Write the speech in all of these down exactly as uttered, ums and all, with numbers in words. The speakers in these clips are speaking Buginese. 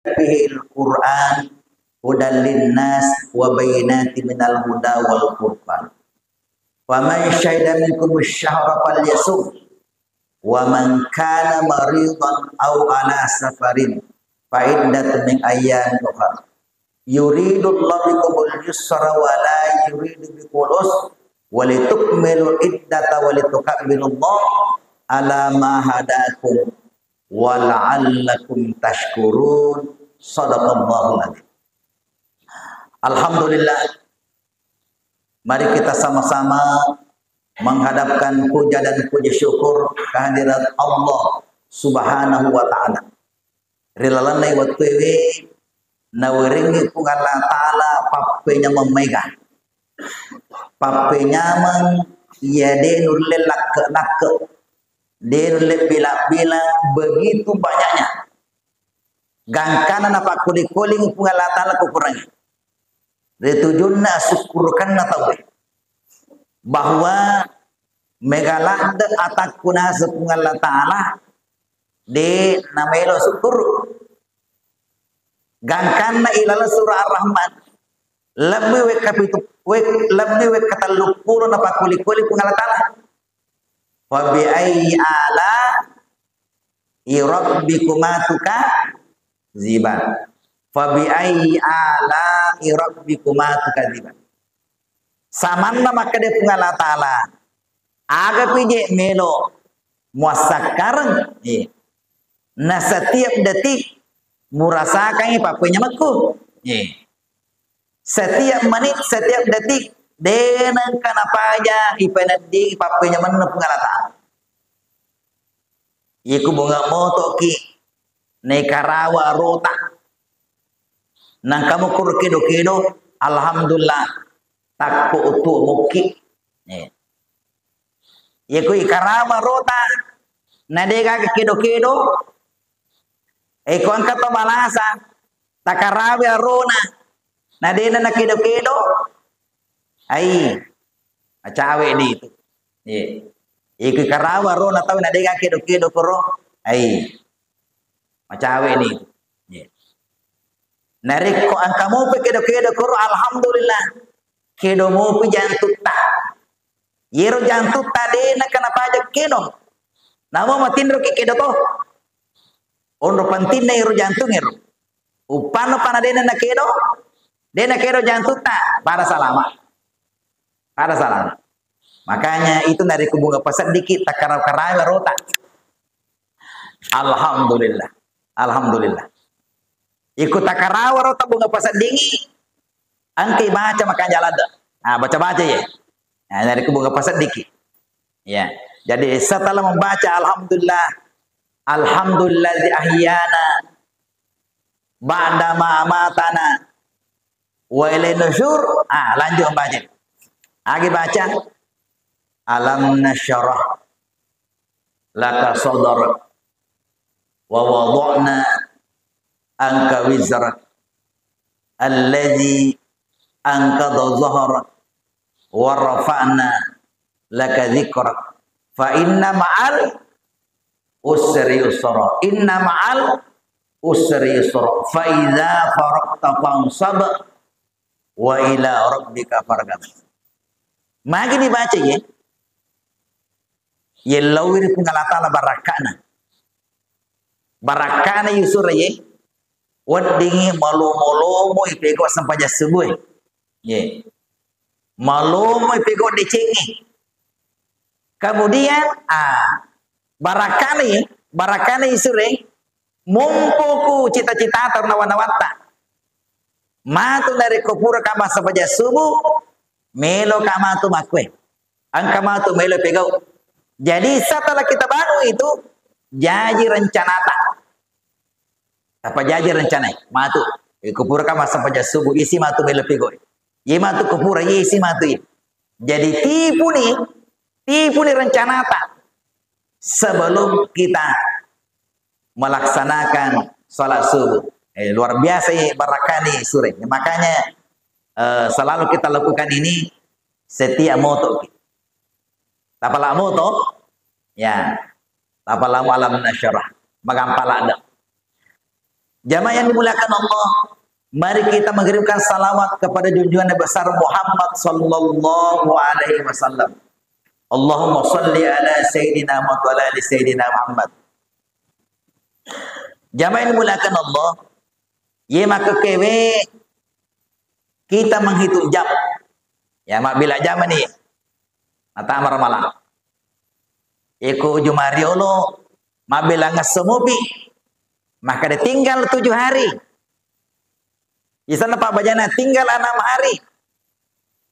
fihil Qur'an hudan linnas wa bayyinatin minal huda wal furqan. Faman syahida minkumus syahra falyasum. Wa man kana maridan aw ala safarin fa iddatun min ayyamin ukhar. Yuridullahu bikumul yusra wa la yuridu bikumul usra wa litukmilu iddata wa litukabbirullaha ala ma hadakum wa la'allakum tashkurun. Sadaqallahul adzim. Alhamdulillah. Mari kita sama-sama menghadapkan puja dan puji syukur kehadirat Allah Subhanahu wa Ta'ala. Ri lalenna wettuewe, nawerengngi Puang Allah Ta'ala pappenyameng maega. Pappenyameng iya de nulle lakke-lakke, de nulle bila-bila, begitu banyaknya. Gangkana napakkuli-kuling Puang Allah Ta'ala kukurangi. Ri tujunna asukkurukenna tauwe. Bahwa mega ladde atakku naseng Puang Allah Ta'ala, de namaelo sukkuru. Gangkanna ilaleng surah Ar-Rahman, lebbi wekka pitu, wek-, lebbi wekka telluppulo napakkuli-kuli Puang Allah Ta'ala. Fa bi ayyi ala'i rabbikuma tukadziban. Fa bi ayyi ala'i rabbikuma tukadziban. Samanna makkeda Puang Allah Ta'ala, aga pije melo muassakkareng? Eh. Na setiap detik murasakangi pappenyamekku. Eh. Setiap menit, setiap detik, de nengka napaja ipeneddingi pappenyamenna Puang Allah Ta'ala. Iku bunga motoki naikarawa rota. Nangka mukuru kedo-kedo, alhamdulillah, takko utu mukki. Eh. Iku ikarawa rota, na dega kedo-kedo, eko engka to balasa, takarawi arona, na dena nakedo-kedo, ai, macawe ni itu. Iya. Iku ikarawa rona tau na dega kedo-kedo koro, ai, macawe ni itu. Iya. Narekko engka mopi kedo-kedo koro, alhamdulillah, kedo mopi jantutta. Yero jantutta de nengka napaja kedo. Namo matinroki kedo to. Onro pentingna ero jantung ero. Uppanna pana dena nakedo, dena kedo jantutta, pada salama. Pada salama. Makanya itu narekko bunga paseddiki, takkarau-karawai rota. Alhamdulillah. Alhamdulillah. Iko takarawa rota bunga paseddingi, engkai baca makanja ladde. Ah, baca-baca ye. Nah, narekko bunga paseddiki. Ya. Jadi setelah membaca alhamdulillah, alhamdulilladzi ahyana ba'da ma amatana wa ilaihi nusyur, ah, lanjut membaca. Agi baca, alam nasyrah laka sadrak wa wada'na anka wizrak alladzi anqadha zahrak wa rafa'na laka dzikrak fa inna ma'al usri yusra, inna ma'al usri yusra, fa idza faragta fansab wa ila rabbika farghab. Magi dibaca ye? Yellauwi ri Puang Allah Ta'ala barakkana. Barakkana yusura ye, weddingi malomo-lomo ipego sempajang subuh. Ye. Malomo ipego decengi. Kemudian, ah, barakkana ye, barakkana yusura ye, mumpuku cita-citata nawa-nawatta. Matu narekko puraka massempajang subuh, meloka matu makkue. Engka matu melo pegau. Jadi setelah kita bangun itu, jaji rencanata. Apa jaji rencana? Matu. Iko puraka massempajang subuh, isi matu melo pegau. Ye matu ko pura, ye isi matu ye. Jadi tipuni, tipuni rencanata sebelum kita melaksanakan sholat subuh. Eh, luar biasa ya barakkana sura. Makanya, eh, selalu kita lakukan ini setiap moto. Tapala moto, ya, tapala alam nasyrah. Magampang ladde. Jamaah yang dimuliakan Allah, mari kita mengirimkan salawat kepada junjungan Nabi besar Muhammad sallallahu alaihi wasallam. Allahumma salli ala Sayyidina Muhammad wa ala ali Sayyidina Muhammad. Jamaah yang dimuliakan Allah, ye makkekewe kita menghitung jam. Ya, mabbila jam ni. Mata maramalang. Iko jumariolo, mabbila ngesso mopi. Maka dia tinggal tujuh hari. Di sana Pak Bajana tinggal enam hari.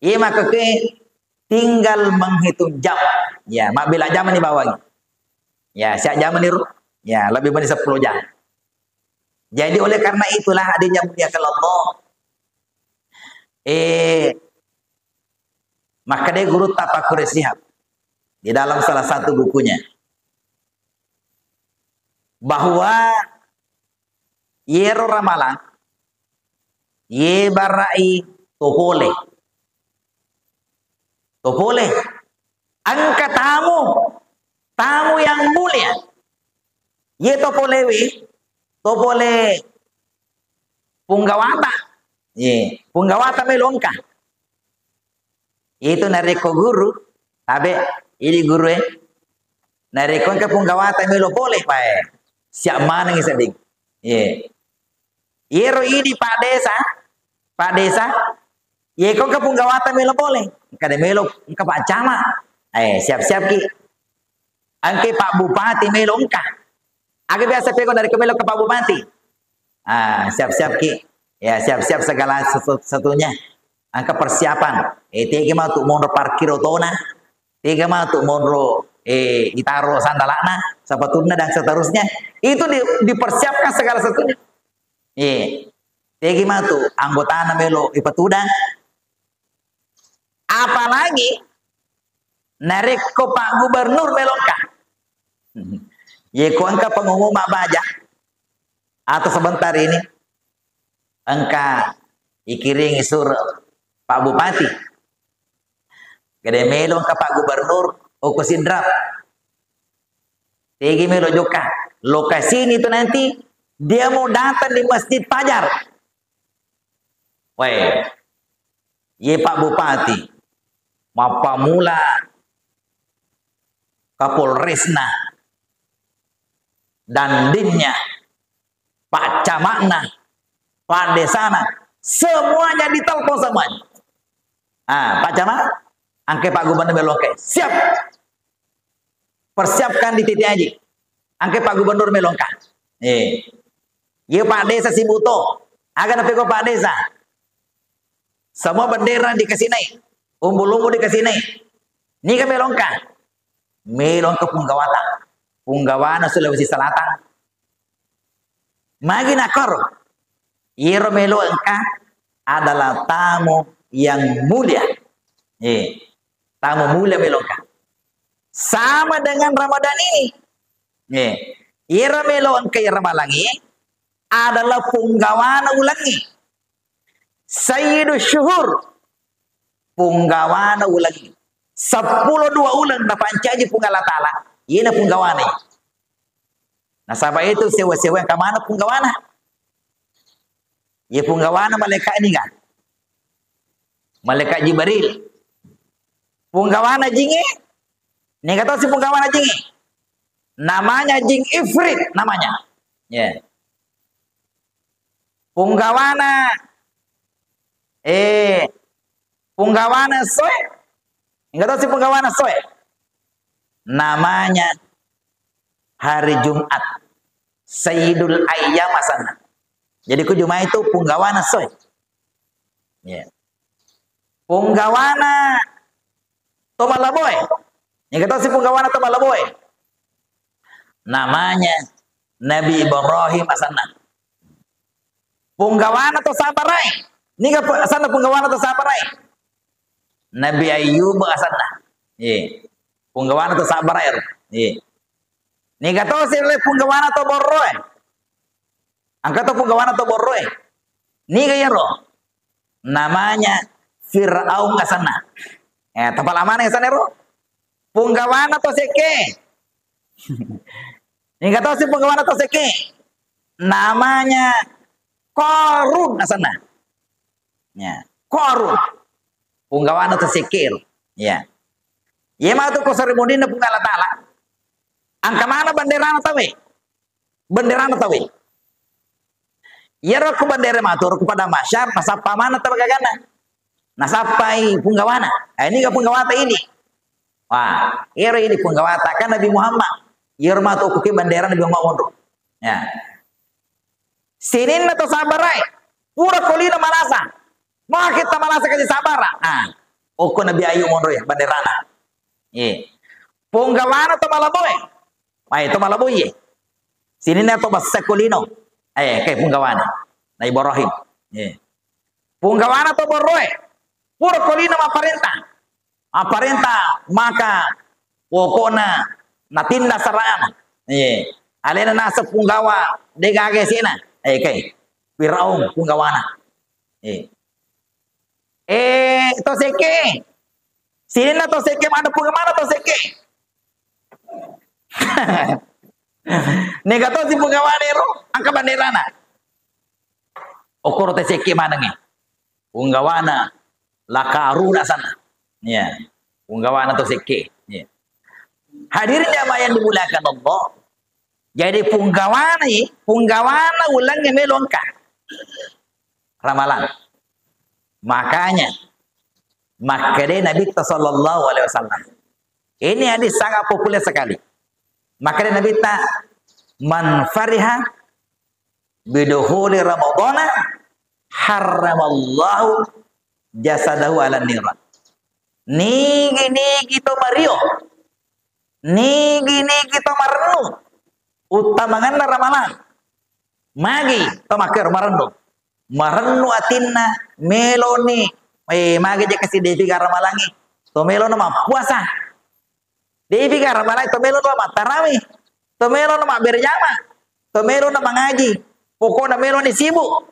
Iya, maka ke tinggal menghitung jam. Ya, mabbila jam ni bawang. Ya, siap jam ni ru. Ya, lebih meni sepuluh jam. Jadi oleh karena itulah hadirin yang muliakan Allah. Eh, maka dia guru Tafakur Shihab di dalam salah satu bukunya bahwa yero ramalang, ye barai to pole. To pole. Engka tamu, tamu yang mulia. Ye to polewi, to pole punggawata. Ye, punggawata melo engka. Itu narekko guru, tabe, ini guru e. Narekko engka punggawata melo pole, pae. Siap maneng sedding. Ye. Yero idi Pak Desa, Pak Desa, ye ko engka punggawata melo pole, engka de melo, engka Pak Camat. Eh, siap-siap ki. Engka Pak Bupati melo engka. Aga biasa peko dari ke melo ke Pak Bupati. Ah, siap-siap ki. Ya, siap-siap segala sesu-, sesuatunya. Engka persiapan. Eh, tega matu monro parkir otona. Tega matu monro, eh, itaro sandalana, sepatunya dan seterusnya. Itu di-, dipersiapkan segala sesuatunya. Iya. Tegi matu anggotana melo ipatudang. Apalagi narekko Pak Gubernur melo engka. Ye ko engka pengumuman baja atau sebentar ini engka ikiringi surat Pak Bupati. Gede melo engka Pak Gubernur, oko Sidrap. Tegi melo jokka. Lokasi ini tuh nanti dia mau datang di Masjid Fajar. Weh, ye Pak Bupati, mappamula Kapolresna, Dandinnya, Pak Camatna, Pak Desana, semuanya ditelepon semuanya. Ah, Pak Camat, angke Pak Gubernur melo engka. Siap. Persiapkan di titik aji. Angke Pak Gubernur melo engka. Eh. Iya Pak Desa Sibuto. Aga napiko Pak Desa. Semua bendera dikasih naik. Umbul-umbul dikasih naik. Niga melo engka. Melo engka punggawata. Punggawana Sulawesi Selatan. Magi nakoro. Iyaro melo engka adalah tamu yang mulia. Eh, tamu mulia melo engka. Sama dengan Ramadan ini. Eh, iyaro melo engka iya Ramalangi adalah punggawana ulengngi. Sayyidu syuhur, punggawana ulengngi. Seppulo dua uleng napancaji Puang Allah Ta'ala, iyena punggawana. Nasaba itu sewa-sewa engka maneng punggawana. Ye punggawana malaikat niga? Malaikat Jibril. Punggawana jinge? Niga tau si punggawana jinge? Namanya jing ifrit namanya. Ya. Punggawana, eh, punggawana soe. Enggak tahu si punggawana soe. Namanya hari Jumat. Sayyidul Ayyam asanna. Jadi ku Jumat itu punggawana soe. Ya. Punggawana to mallaboe. Niga tau si punggawana to mallaboe? Namanya Nabi Ibrahim asanna. Punggawana to sabarae. Niga pu-, asanna punggawana to sabarae? Nabi Ayyub asanna. Iya. Punggawana to sabarae ro. Iya. Niga to si le punggawana to borroe? Engka to punggawana to borroe. Niga iyaro? Namanya Fir'aun asanna. Eh, tapala maneng asanna ro? Punggawana to sekke. Niga to si punggawana to sekke? namanya Qarun asenna. Ya, Qarun. Punggawana to sekke ro. Ya. Ye matu ko sarimuninna Puang Allah Taala. Engka mana benderana tauwe? Benderana tauwe. Iyaro ku bendera matu ro ku padang mahsyar, nasappa mana tau gagana. Nasappai punggawana. Eh, ini ga punggawata ini. Wah, iyaro ini punggawata kan Nabi Muhammad. Iyaro matu ku ke bendera Nabi Muhammad monro. Ya. Sininna to sabarae, pura ko lino malasa. Maka kita malasa kasi sabara. Ah, okko Nabi Ayub monro ya, banderana. Iya. Punggawana to malaboe. Mai to malaboe. Sininna to bassa ko lino. Eh, kai punggawana. Nabi Ibrahim. Iya. Punggawana to borroe. Pura ko lino mapparenta. Mapparenta maka pokokna natinda sarana. Iya. Alena naseng punggawa de gaga sena. Eh, kai. Firaun punggawana. Eh. Eh, to sekke. Sininna to sekke mana punggawana to sekke. Nega to si punggawana ro, engka banderana. Okoro to sekke manengngi. Punggawana La Qarun asenna. Ya. Punggawana to sekke. Ya. Hadirin jamaah yang dimuliakan Allah. Jadi punggawana, punggawana ulengnge melo engka. Ramalang. Makanya makkeda Nabi sallallahu alaihi wasallam. Ini hadis sangat populer sekali. Makkeda Nabi ta, "Man fariha bidukhuli Ramadana harramallahu jasadahu ala niran." Nigi-nigi to mario, nigi-nigi to marennu, uttamangenna Ramalang. Magi to makkero marennu? Marennu atinna, meloni, eh, magi je kasi depi ga Ramalangi. To melona mappuasa. Depi ga Ramalang to melo to mattarawe. To melo na mabbere jama. To melo na mangaji. Pokokna melo ni sibuk.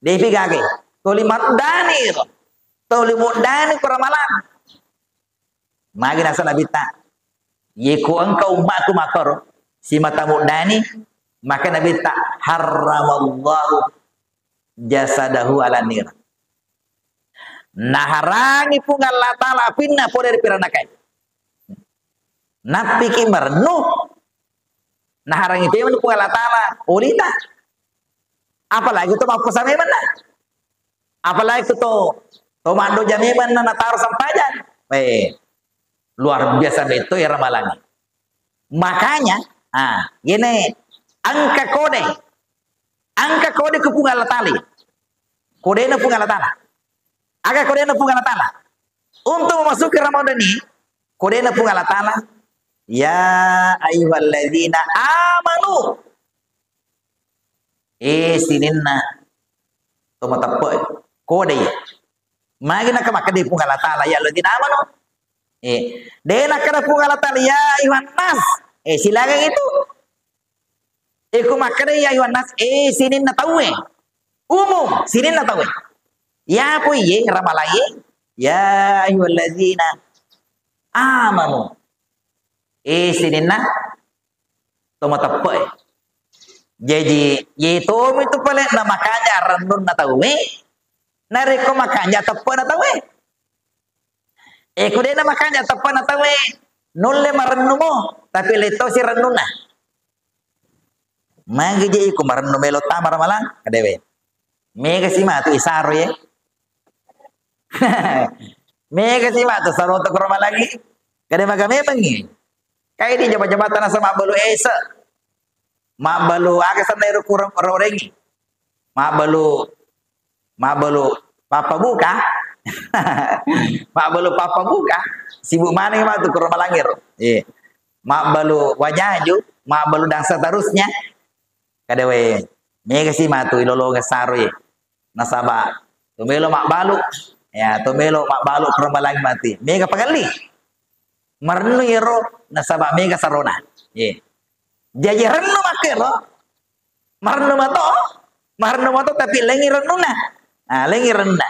Depi gage. Toli muddani to. Toli muddani ko Ramalang. Magi nasa Nabitta. Yeko engka ummatku makkoro simata muddani, maka Nabitta harramallahu jasadahu ala nir. Naharangi Puang Allah Taala apinna pole ri pirannakai. Nappiki marennu. Naharangi pemeng Puang Allah Taala olita. Apalagi to mappuasa memenna. Apalagi to, to maddoja memenna nataro sempajang. Eh, luar biasa beto era malangi. Makanya, ah, gini, engka kode. Engka kode ku Puang Allah Taala. Kodena Puang Allah Taala. Aga kodena Puang Allah Taala? Untuk memasuki Ramadan ini, kodena Puang Allah Taala, "Ya ayyuhalladzina amanu." Eh, sininna to mateppe. Kode. Magi naka makkeda Puang Allah Taala, "Ya ayyuhalladzina amanu." Eh, de nakkeda Puang Allah Taala, "Ya ayyuhan nas." Eh, silaga itu. Iko makkeda, "Ya ayyuhan nas," eh, sininna tauwe. Umum, sininna tauwe. Ya po iye, ramalaye, "Ya ayyuhalladzina amanu." Eh, sininna to mateppe. Jaji, ye tomi tu pale na makanja rennunna tauwe, narekko makanja teppena tauwe. Eh, ku dena makanja teppena tauwe, nulle marennumo, tapi lettosi rennunna. Magi je iko marennu melo tama ramalang, kadewe. Mega si matu isaro ye. Mega si matu saro to ramalangi. Kade maga memengi. Kai di jaba-jabata nasa mabbalu ese. Mabbalu aga sanna ero kurang rorengi. Mabbalu, mabbalu pappabuka. Mabbalu pappabuka. Sibuk maneng matu kuro malangir. Eh. Mabbalu wajaju, mabbalu dan seterusnya. Kada we, mega si matu ilolonga saroi. Nasaba to melo mabbalu, ya, to melo mabbalu kuro malangir mati. Mega pagalli. Marennu iyaro nasaba mega sarona. Ye. Jaji rennu makkero. Marennu mato, marennu mato tapi lengi rennuna. Ah, lengi renna.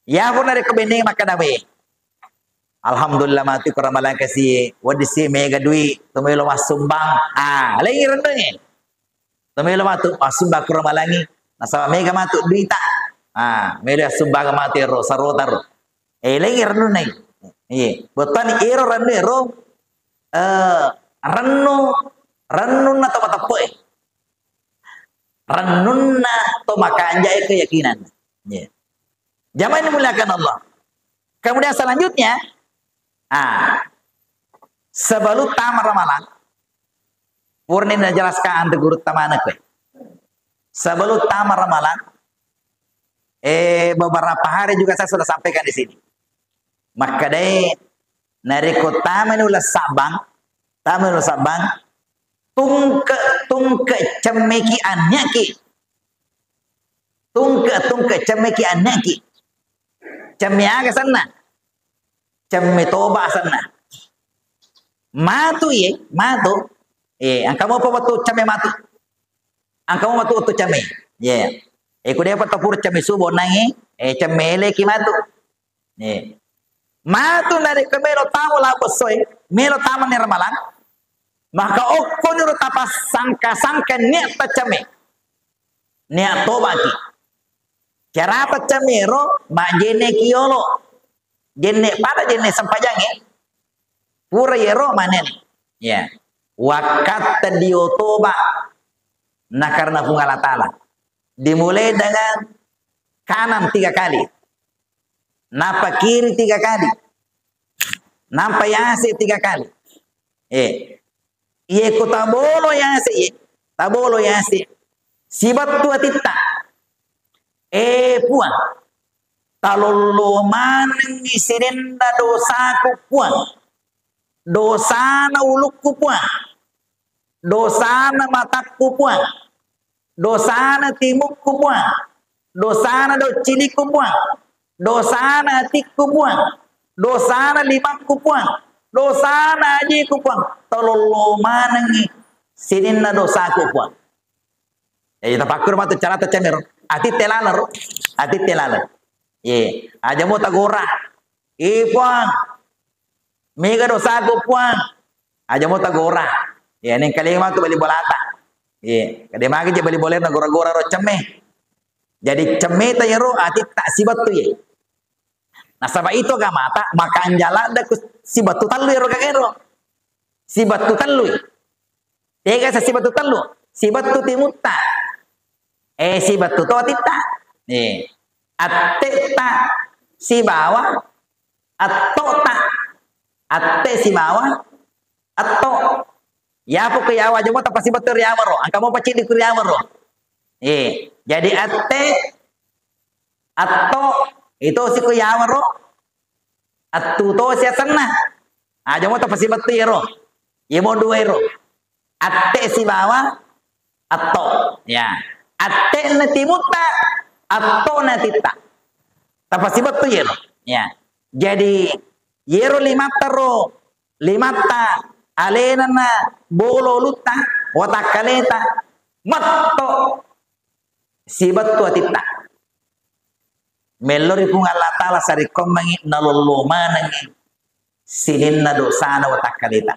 Ya pun narekko benneng makkeda we. Alhamdulillah matu ko ramalang kasi wedding si mega dui to melo massumbang. Ah, lengi rennunge. Tomelo matu, assumba kuro malangi, nasaba mega matu duita. Ah, melo assumba matu ero, sarota ro. Eh, lagi rennu nai. Iya, betul ni ero rennu ero, eh, rennu, rennunna to mateppe. Rennunna to makanja e keyakinan. Iya. Jamaah yang dimuliakan Allah. Kemudian selanjutnya, ah, sebelum tama Ramalang, purni najelaskan anre guru tamana kue. Sebelum tama Ramalang, eh, beberapa hari juga saya sudah sampaikan di sini. Makkedai, narekko tamani uleng sabbang, tamani uleng sabbang, tungke-tungke cemmeki anniaki. Tungke-tungke cemmeki anniaki. Cemme aga senna? Cemme toba senna. Matu ye, matu. Eh, engka mopa wettu cemme matu. Engka mopa wettu, wettu cemme. Ye. Eh, ku depa tapur cemme subo nangi, eh, cemme eleki matu. Eh. Matu narekko melo tama lao bessoe, melo tama ni Ramalang, maka okko niro tapassangka-sangka niat taccemme. Niat tobaki. Cara taccemmero, majjenneki yolo. Jenne pada jenne sempajangnge. Pura yero maneng. Ya. Wakkatta dio toba. Nakarena Puang Allah Ta'ala. Dimulai dengan kanan tiga kali. Napa kiri tiga kali. Nampa yase tiga kali. Eh. Iye ko tabolo yase, iye. Tabolo yase. Sibattu atitta. Eh, Puang. Talollo manengngi sininna dosaku, Puang. Dosana ulukku, Puang. Dosana matakku, Puang. Dosana timukku, Puang. Dosana doccilikku, Puang. Dosana atikku, Puang. Dosana limakku, Puang. Dosana ajiku, Puang. Talollo manengngi sininna dosaku, Puang. Eh, tapakkuro matu carata cemmero. Atitte laleng ro. Atitte laleng. Ye, aja mo tagora. Eh, Puang. Mega dosaku, Puang. Aja mo tagora. Ye, nengkalinga matu bali bolata. Ye, kade magi je bali bolena gora-gora ro cemme. Jadi cemmeta yero atitta sibattu ye. Nasaba itu agamata makanja ladde ku sibattu tellu ero gagero. Sibattu tellu. Tega sa sibattu tellu? Sibattu timutta. Eh, sibattu to atitta. Eh, attetta sibawa attotta. Atte sibawa atto. Yapo ke yawa jemo tapasibattu ri yawaro. Engka mo pacidi ku ri yawaro. Eh, jadi atte, atto, itu siku yawaro. Attu tosi asenna. Aja mo tapasibattu yero. Yemo dua yero. Atte sibawa atto. Ya. Atte na timutta, atto na titta. Tapasibattu yero. Ya. Jadi yero limatta ro, limatta alena na bolo ulutta, watakkaleta, metto sibattu atitta. Mello ri Puang Allah Ta'ala sarekkuammengngi nalollo manengngi sininna dosana watakkaleta.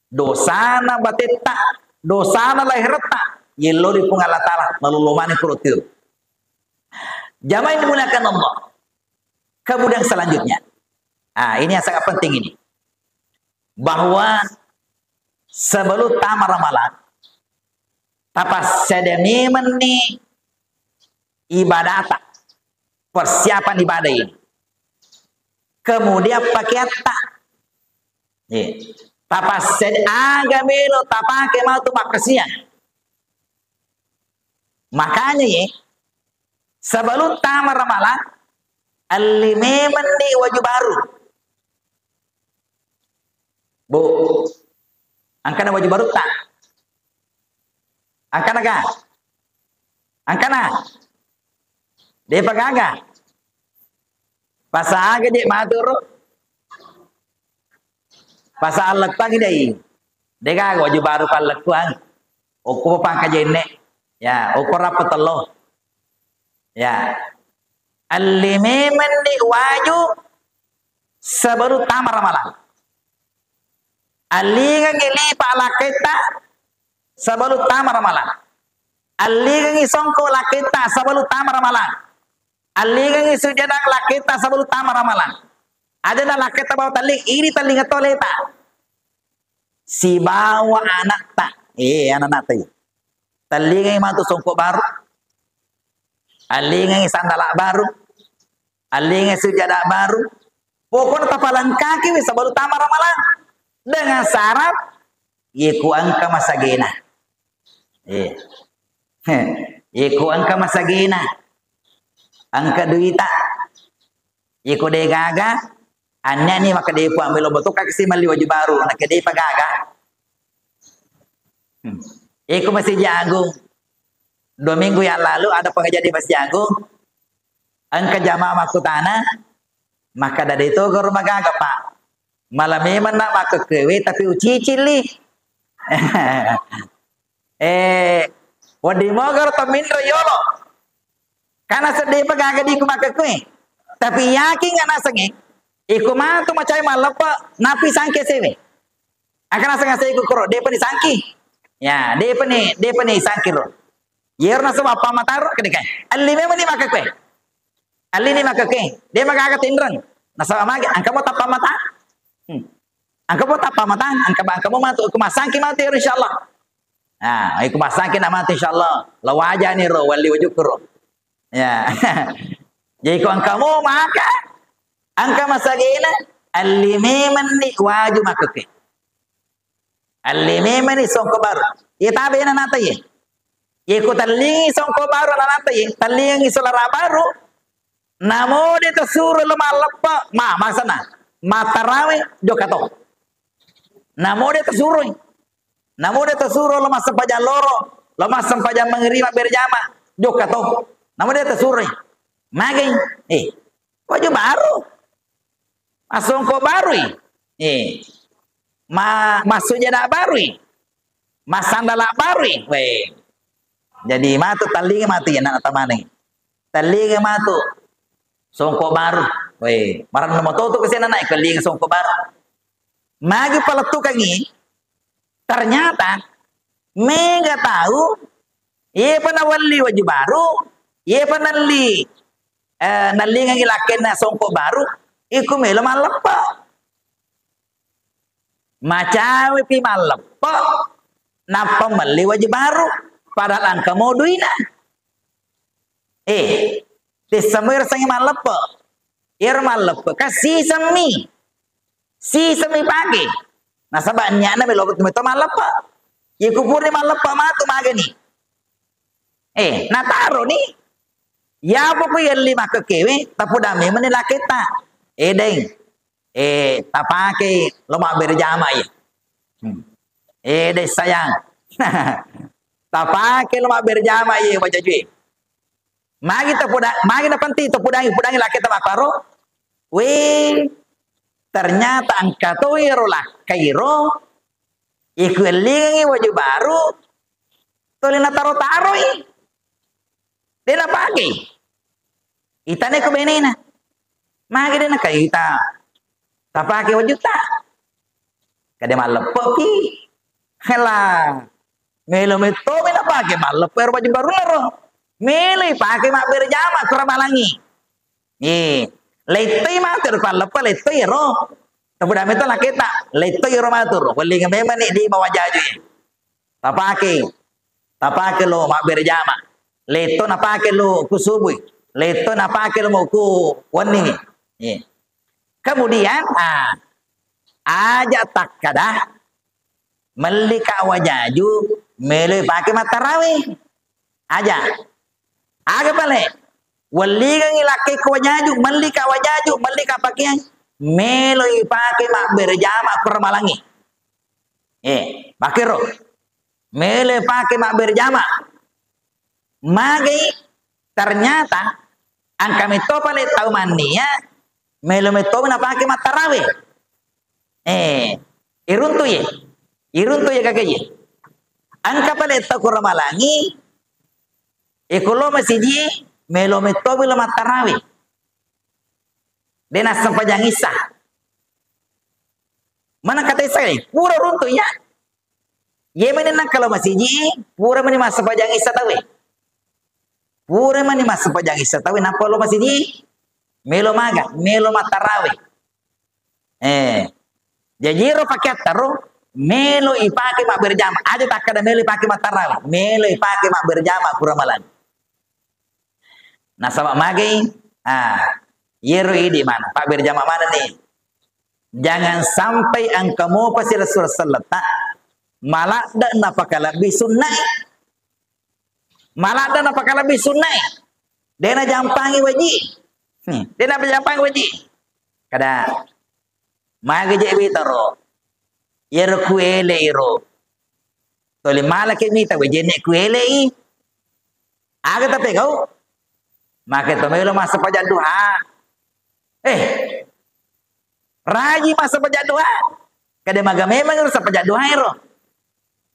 Dosana batetta, dosana lahiretta, yello ri Puang Allah Ta'ala nalollo maneng kuro tiru. Jamaah yang dimuliakan Allah. Kemudian selanjutnya. Ah, ini yang sangat penting ini. Bahwa sebelum tama Ramalang, tapassada memenni ibadata, persiapan ibadah ini. Kemudian pakaiatta. Iya. Tapassada aga melo tapake matu makkasiang. Makanya ye, sebelum tama Ramalang, elli memenni waju baru. Bu, engkana waju barutta? Engkana ga? Engkana? Depa gaga? Pasa aga je maturu? Pasa allekkuang dai. Degaga waju baru pallekkuang. Okko pangka jenne. Ya, okko rappo tello. Ya. Elli memenni waju sebelum tama Ramalang. Allingengngi lipa lakkaitta sebelum tama Ramalang. Allingengngi songko lakketta sebelum tama ramalang. Allingengngi sujada lakketta sebelum tama ramalang. Aja na lakketta bawa talling, ini talling to leta. Sibawa anakta. Eh, anak-anakta iya. Tallingengngi matu songko baru. Allingengngi sandala baru. Allingengngi sujada baru. Pokokna tapalengkaki wi sebelum tama ramalang. Dengan syarat, iku engka masagena. Eh. Iku engka masagena. Engka duita. Iku de gaga, anneani maka de ku ambil lobo to kasi melli waju baru, nake de pagaga. Hmm. Iku Masjid Agung. Dua minggu yang lalu ada pengajian di Masjid Agung. Engka jamaah makkutana, maka dade to goro magaga, Pak. Malah memang nak makkekkewe tapi ucicili. Eh, wedding mogaro to minro yolo. Karena sedih pa gaga diku makkekkewe. Tapi yakin nggak nasengnge? Iku matu macai malleppa napi sangke sewe. Aka naseng asai ku koro, depa ni sangki. Ya, depa ni, depa ni sangki ro. Yero nasaba appa mataro kedekai. Alli memang ni makkekkewe. Alli ni makkekkewe. De magaga tinreng. Nasaba magi, engka mo tappa mata. Hmm. Engka mo tappa mata, engka ba, engka mo matu, ku masangki matu yero insyaallah. Nah, iku masangki na matu insyaallah. La wajani ro, walli wajuku ro. Ya. Jadi ko engka mo maka, engka masagena, alli memang ni waju makkekkewe. Alli memang ni songko baru. Iya tabe na nata iya. Iya ku tallingi songko baru na nata iya. Tallingi solara baru. Namo de tasuro lo malleppa, ma, maksana, mattarawe, jokka to. Namo de tasuro. Namo de tasuro lo massempajang loro, lo massempajang mangriba berjama, jokka to. Namo de tasuro. Magai, eh, waju baru. Massongko barui. Eh. Ma-, massujada barui. Massandala barui. Weh. Jadi matu tallinga matu ya nak tamane. Tallinga matu. Songko baru. Weh. Marang nomor tu kesana naik tallinga songko baru. Magi palettukangi. Ternyata mega tau Iye pa nawelli waju baru, iye pa nelli, eh, nellingengi lakkenna songko baru, iku melo malleppa. Macawepi malleppa, nappa melli waju baru, padahal engka mo duina. Eh, tessamo irasengnge malleppa. Iyaro malleppa, kan sisemmi. Sisemmi pake. Nasaba niatna melo to malleppa. Iye kupurni malleppa matu magani. Eh, nataroni. Yapo ku yelli makkekkewe, tapudang memeng ni lakketta. Eh, deng. Eh, tapake lo mabbere jama iye. Hmm. Eh, deng sayang. Tapake lo mabbere jama iye wajajue. Magi tapoda-, magi napenting tapodangi, podangi lakketta makkaro. We, ternyata engka to ero lakkairo, ikuellingengi waju baru, tuli nataro-taroi. De napake. Itane ko benena. Magi de nakaita. Tapake wajutta. Kade malleppepi. Hela. Melo mettomi napake malleppe ero baju barunna ro. Melo ipake mabbere jama kura malangi. Eh, lettoi matu ero palleppa lettoi ero. Tapudang meto lakketta, lettoi ero matu ro. Wellinga memang ni di bawah jaju. Tapake. Tapake lo mabbere jama. Letto napake lo ku subui. Letto napake lo mo ku wenni. Eh. Kemudian, ah, aja takkada Mellika wajaju, meloi pake mattarawe. Aja. Aga pale? Wellingengi lakkekko wajaju, mellika wajaju, mellika pakeang, meloi pake mabbere jama kura malangi. Eh, pakero. Meloi pake mabbere jama. Magai, ternyata engka metto pale tau mannia, melo metto napake mattarawe. Eh, iruntu ye. Iruntu ye kaka ye. Engka pale tau kura malangi, iko lo masiji, melo metto lo mattarawe. De nassempajang issa. Mana kata issa, eh, pura runtu ya. Ye meni nangka lo masiji, pura meni massempajang issa tauwe. Pura meni massempajang issa tauwe, nappa lo masiji, melo maga, melo mattarawe. Eh, jaji ro pakeatta ro, melo ipake mabberjama. Aja takkada melo ipake mattarawe, melo ipake mabberjama pura malang. Nasaba magai, ah, yero idi mana, pabberjama mana nih. Jangan sampai engka mopa silessureng selletta, maladde napakalebbi sunnae. Maladde napakalebbi sunnae. Dena jampangi waji. Hmm, dena jampangi waji. Kada magi je witaro. Yero kuele iro. Toli malaki mita wejenne kuelei. Aga tapegau? Make to melo massempajang duha. Eh, raji massempajang duha. Kada maga memang ro sempajang duha ero.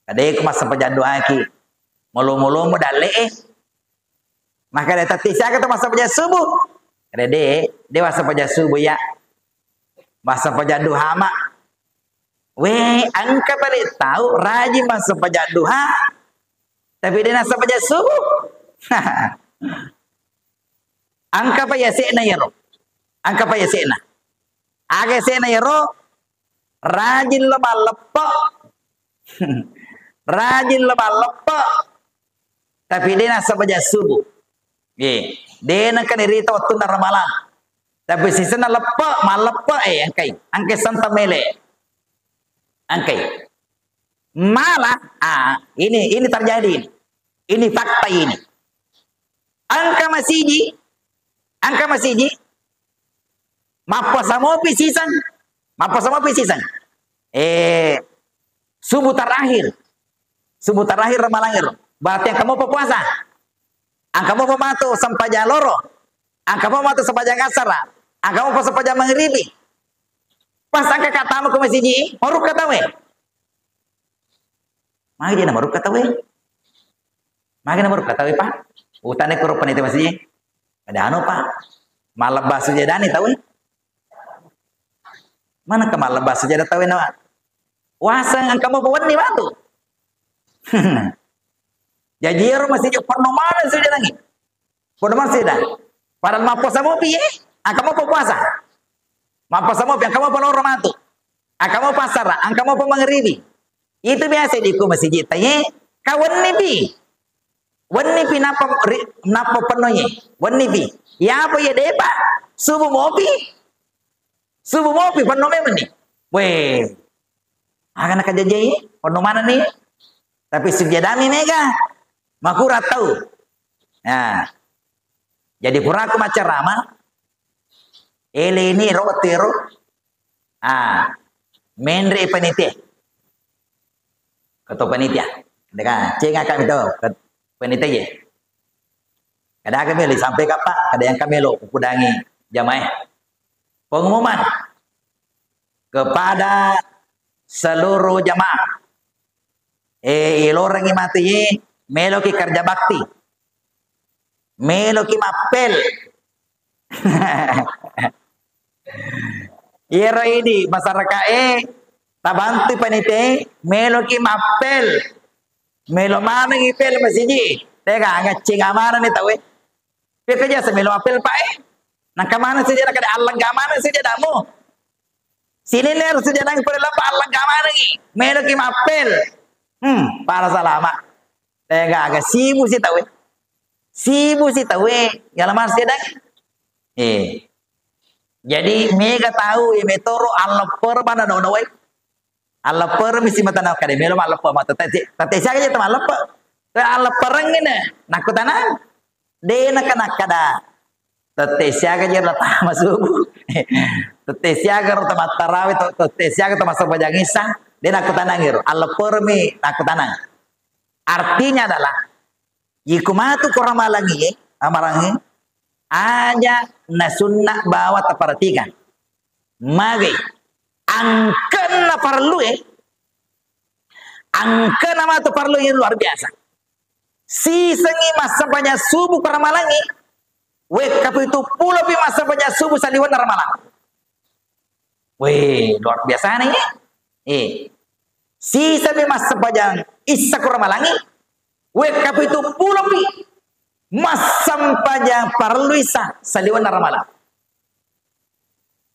Kada ku massempajang duha ki. Molo-molo mo dalle eh. Maka de tatti siaga to massempajang subuh. Kada de, de massempajang subuh ya. Massempajang duha ma. We, engka bale tau rajin massempajang duha, tapi de nassempajang subuh. Engka pa yase'na yero. Engka pa yase'na. Aga yase'na yero, rajin lo malleppe. Rajin lo malleppe. Tapi de nassempajang subuh. Ye, de nengka nirita wettunna ramalang. Tapi sisenna leppe, malleppe, eh, engkai. Engkai sentang mele. Engkai. Malah, ah, ini, ini terjadi ini. Ini fakta ini. Engka masiji, engka masiji, mappuasa mopi siseng, mappuasa mopi siseng. Eh, subuh terakhir, subuh terakhir ramalang ero. Berarti engka mopa puasa. Engka mopa matu sempajang loro. Engka mopa matu sempajang asara. Engka mopa sempajang mangribi. Pas engka ka tama ko masiji, marukka tau e. Magi je namarukka tau e. Magi namarukka tau e, Pak? Utane kuro panita masiji. Ada anu, Pak. Malebba sujadani tau e. Mana ke malebba sujada tau e na? Waseng engka mopa wenni matu. Jaji ero masiji parno mana sujadangi. Podo marsida. Padahal mappuasa mopi, eh? Engka mopa puasa. Mappuasa mopi, engka mopa loro matu. Engka mopa asara, engka mopa mangribi. Itu biasa di ku masiji taye, ka wenni pi. Wenni pi nappa ri-, nappa pennoye. Wenni pi. Yapa ye depa? Subuh mopi. Subuh mopi penno memang ni. Weh. Aga nakajajai, penno mana ni? Tapi sujadami mega. Makura tau. Nah. Jadi puraku maccarama, ele ini ro tero. Ah, menre panitia. Ketua panitia. Deka, cenga kami to, ke-, panitia je. Kada kami li sampai kapa, kada yang kami lo kudangi jamaah. Pengumuman kepada seluruh jamaah. Eh, ilorengi matu ye, meloki kerja bakti. Meloki mappel. Iyaro idi masyarakat e, tabantu panitia, meloki mappel. Melo manengi pel masiji. Tega ngaccing amanah ni tau e. Pekka jasa melo mappel, Pak, eh? Nangka maneng sujada kada allegga maneng sujadamu. Sininna ero sujadang pada lepa allegga manengi. Meloki mappel. Hmm, pada salama. Tega aga sibu si tau e. Sibu si tau e. Yala mas sujadang. Eh. Jadi mega tau e metoro allepper bana no no e. Alleppereng mi simata na kade melo malleppe ma tette, tette siaga je to malleppe. Te alleppereng ne, nakkutanang. De naka nakkada. Tette siaga je ro tama subuh. Tette siaga ro tama tarawe, to-, tette siaga tama sempajang isa. De nakkutanang ero. Alleppereng mi nakkutanang. Artinya adalah, iko matu ko ramalangi, amalangi, aja na sunna bawa taperhatikan. Magai, angkenna parellu e, angkenna matu parellu yang luar biasa. Sisengi massempajang subuh ko ramalangi, wekka pitu pulo pi massempajang subuh saliwenna ramalang. Weh, luar biasa nih. Eh. Sisami massempajang issa ko ramalangngi, wekka pitu pulopi massempajang parellu issa saliwenna ramalang.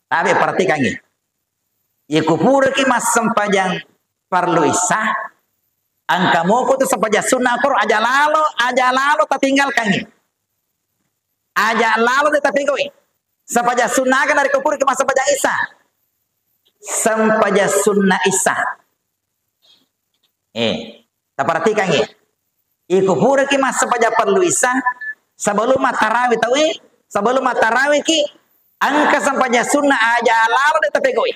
Tabe perhatikangngi. Iku puraki massempajang parellu issa, engka moko tu sempajang sunna koro aja lalo, aja lalo tatinggalkangngi. Aja lalo de tapegoi. Sempajang sunna aga narekko puraki massempajang issa. Sempajang sunna issa. Eh, taperhatikangngi. Iku puraki massempajang parellu issa, sebelum mattarawe tauwe, sebelum mattarawe ki, engka sempajang sunna aja lalo de tapegoi.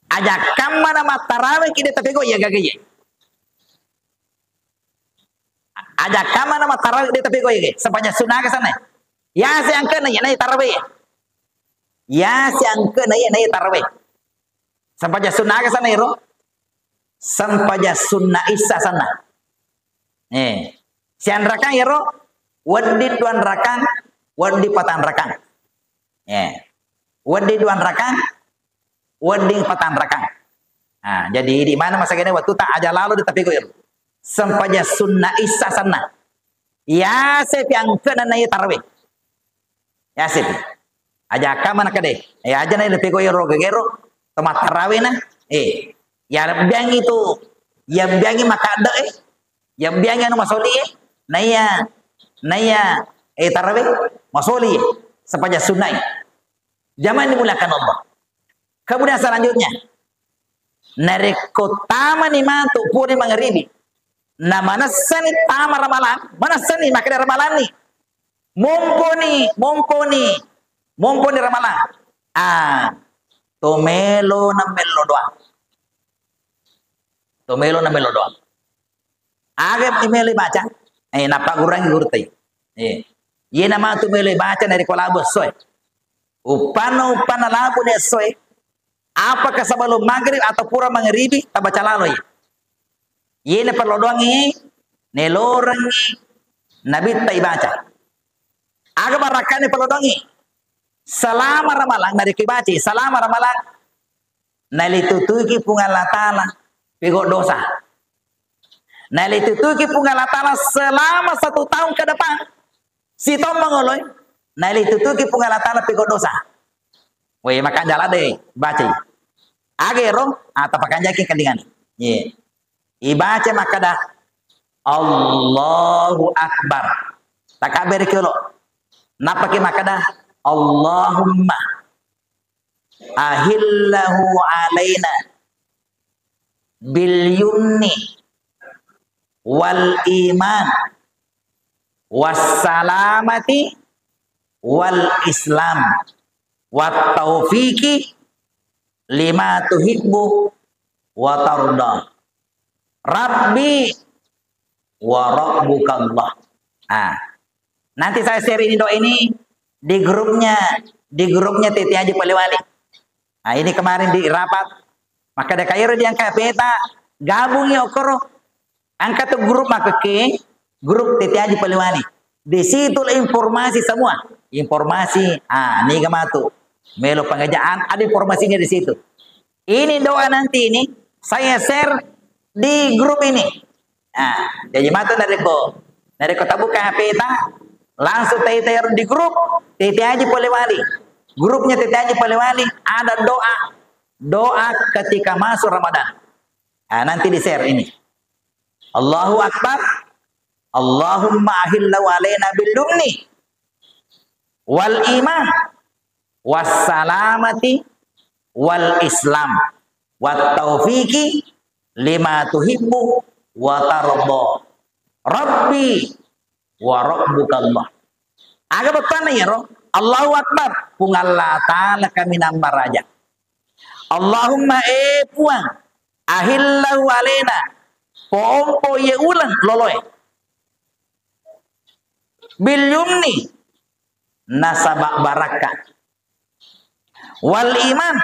Aja kammana mattarawe ki de tapegoi ya gagaye. Aja kammana mattarawe de tapegoi ge. Sempajang sunna aga sana. Yase angkena ya na tarawe. Yase angkena ya na tarawe. Sempajang sunna aga sana ero? Sempajang sunna issa sana. Eh, sianrakang ero, wedding duanrakang, wedding patanrakang. Eh, wedding duanrakang, wedding patanrakang. Nah, jadi di mana masa gini waktu tak aja lalo di tapi ero. Sempajang sunna issa sana. Yase pi angkena na tarawe. Yase pi. Aja kama nakade. Eh, aja na lepego ero gagero. Tomat tarawe na. Eh, ya biangi tu. Ya biangi makadde eh. Ya biangi anu masoli eh. Naya, naya, eh, tarawe masoli eh. Sempajang sunna eh. Jamaah yang dimuliakan Allah. Kemudian selanjutnya, narekko tamani matu pura mangaribi, na manessani tama ramalang, manessani makkeda ramalanni, momponi, momponi, momponi ramalang. Ah, to melo na melo doang. To melo na melo doang. Aga melo baca? Eh, napagguruangngi guru tai. Eh, iyena matu melo baca narekko labu essoe. Uppanna, uppanna labu ni essoe. Apakah sebelum maghrib atau pura mangaribi tabaca laloi? Iyena perlu doangngi, nelorengngi nabitta ibaca. Aga barakkani perlu doangngi? Selama ramalang narekko ibacai, selama ramalang Nalitutuiki Puang Allah Ta'ala pigau dosa. Nalitutuiki Puang Allah Ta'ala selama satu tahun ke depan. Sitaung mangoloi. Nalitutuiki Puang Allah Ta'ala pigau dosa. Woi, makanja ladde, bacai. Agero, ah, tapakanjaki kendingan. Ye. Ibaca makkada, "Allahu Akbar." Takabbere ki olo. Nappaki makkada, "Allahumma ahillahu alaina bil yumni wal iman was salamati wal islam wat taufiqi lima tuhibbu wa tarda. Rabbi wa rabbukallah." Ah. Nanti saya share ini doa ini di grupnya, di grupnya T T Haji Polewali. Nah, ini kemarin di rapat, makkada kairo diangka peta, gabungi okkoro, angka tu grup makkeke, grup T T Haji Polewali. Di situlah informasi semua. Informasi, ah, niga matu. Melo pengerjaan, ada informasinya di situ. Ini doa nanti ini, saya share di grup ini. Nah, jadi matu narekko, narekko tabuka H P ta, langsung tai-, tai di grup T T Haji Polewali. Grupnya T T Haji Polewali ada doa, doa ketika masuk Ramadan. Nah, nanti di-share ini. Allahu Akbar. Allahumma ahillahu alaina bil yumni wal iman was salamati wal islam wat taufiqi lima tuhibbu wa tarda. Rabbi wa rabbukallah. Aga bettuanna iyaro? Allahu Akbar. Puang Allah Ta'ala kaminang maraja. Allahumma, eh Puang, ahillahu alaina, poompo iye uleng loloe. Bil yumni, nasaba barakka. Wal iman,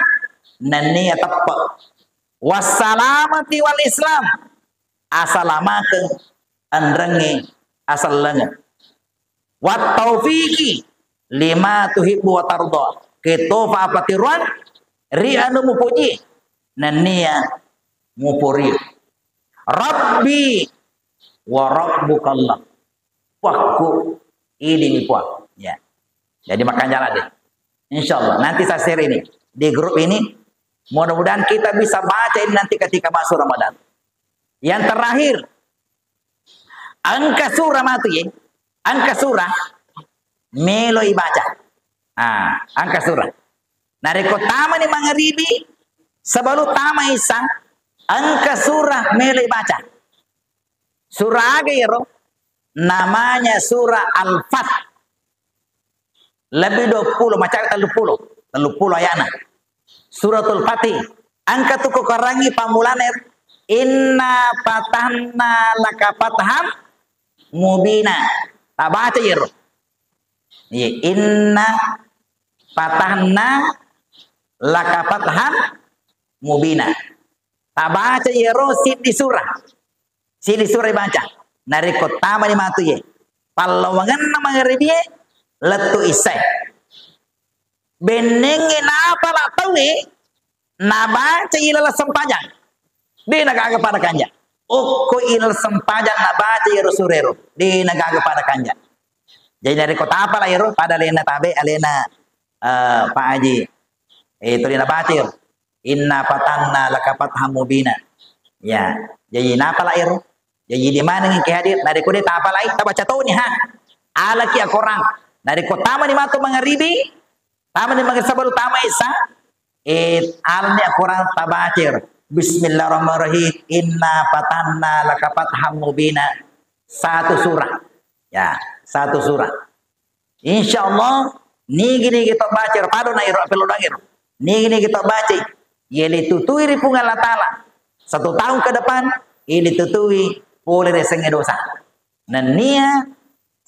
nennia teppe. Wassalamati wal islam, asalamakeng enrengnge asellengeng. Wat taufiqi lima tuhibbu wa tarda. Ketofa apatiruang ri anu mupoji nennia mupori. Rabbi wa Rabbukallah. Puakku, idini Puang. Ya. Jadi makanya deh. Insya Allah nanti saya share ini di grup ini. Mudah-mudahan kita bisa baca ini nanti ketika masuk Ramadan. Yang terakhir, engka surah matu ye, engka surah melo ibaca. Ah, engka surah. Narekko tamani mangaribi, sebelum tama isa, engka surah melo ibaca. Surah aga iyaro? Namanya surah Al-Fath. Lebih dua puluh, macam tellu puluh. Tellu puluh ayana. Suratul Fatih. Engka tu ko karangi pammulana, inna fatahna laka fatham mubina. Tabaca iyaro. Iya, inna fatahna laka fatham mubina. Tabaca iyaro siddi surah. Siddi surah ibaca. Narekko tamani matu ye, pallawangenna mangaribie, lettu issae. Bennengnge napala tauwe, nabaca ilaleng sempajang. De nagaga pada kanja. Okko ilaleng sempajang nabaca iyaro surero. De nagaga pada kanja. Jadi narekko tapala iyaro, pada alena tabe, alena, eh, Pak Haji. Eh, tuli nabaca iyaro. Inna fatanna laka fatham mubina. Ya, jadi napala ero. Jadi di mana engke hadir? Narekko de tapalai, tabaca toni ha. Alaki akorang. Narekko tamani matu mangaribi, tamani mangaribi sebelum tama isa, eh, alani akorang tabaca ero. Bismillahirrahmanirrahim. Inna fatanna laka fatham mubina. Satu surah. Ya, satu surah. Insya Allah, nigi-nigi to baca ero, padona ero, apelo doang ero. Nigi-nigi to baca, yele tutui ri Puang Allah Ta'ala. Satu tahun ke depan, yele tutui pole resengnge dosa. Nennia,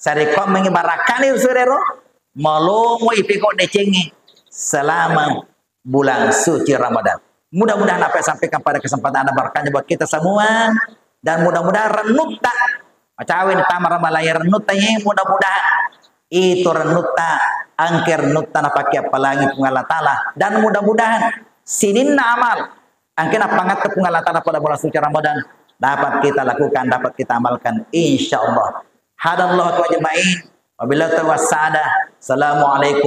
sarekkoammengngi barakkani ro surero, malomo ipiko decengngi selama bulan suci Ramadan. Mudah-mudahan apa yang sampaikan pada kesempatan ada berkahnya buat kita semua, dan mudah-mudahan renutta, macawe ni tama Ramalan ya, renutta ye, mudah-mudahan itu renutta, angke renutta napake appalangi Puang Allah Ta'ala, dan mudah-mudahan sininna amal angke napangatta Puang Allah Ta'ala pada bulan suci Ramadan dapat kita lakukan, dapat kita amalkan, insya Allah. Hadallahu wa ajma'in. Wabillahi taufiq was sa'adah. Assalamualaikum.